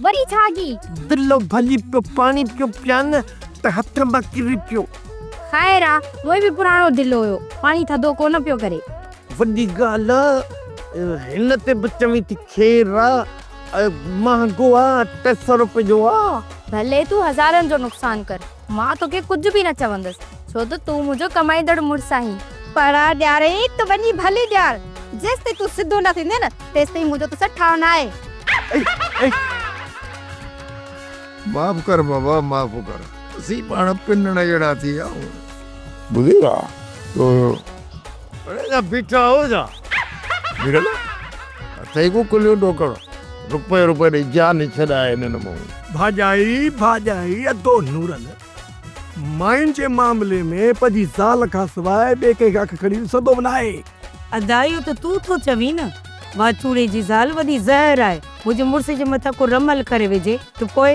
وري ڇا ڪي؟ دلو ڀڄي پيو، پاڻي پيو پيان ته هٿ مان ڪري پيو. خير آ، اهو به پراڻو دلو هيو، پاڻي ٿڌو ڪونه پيو ڪري. وڏي ڳالهه آ، هن تي به چوين ٿي خير آ، مهانگو آ، 300 روپين جو آ. ڀلي تون هزارن جو نقصان ڪر، مان توکي ڪجهه به نه چوندس، ڇو ته تون منهنجو ڪمائيندڙ مڙس آهين. پڙا ڏيارئين ته وڃي ڀلي ڏيار، جيستائين تون سڌو نه ٿيندين نه، تيستائين منهنجو توسان ٺاهه نه آهي. معاف ڪر بابا معاف ڪر. اسين پاڻ پنڻ جهڙا ٿي ويا آهيون. ٻڌي ها تو. اڙي جا بيٺا هو جا. ميرل اٿئي ڪو ڪليون ڏوڪڙ. رپئي رپئي ڏئي جان ڇڏائي هنن مون. ڀاڄائي ڀاڄائي ادو نورل ماين جي معاملي ۾ پنهنجي زال کان سواء ٻئي ڪنهن کي اک کڻي ڏسندو به ناهي. ادا اهو ته تون ٿو چوين نه. واچوڙي جي زال وڏي زهر آهي. منهنجي مڙس جي مٿان ڪو رمل ڪري وجهي ته پوء.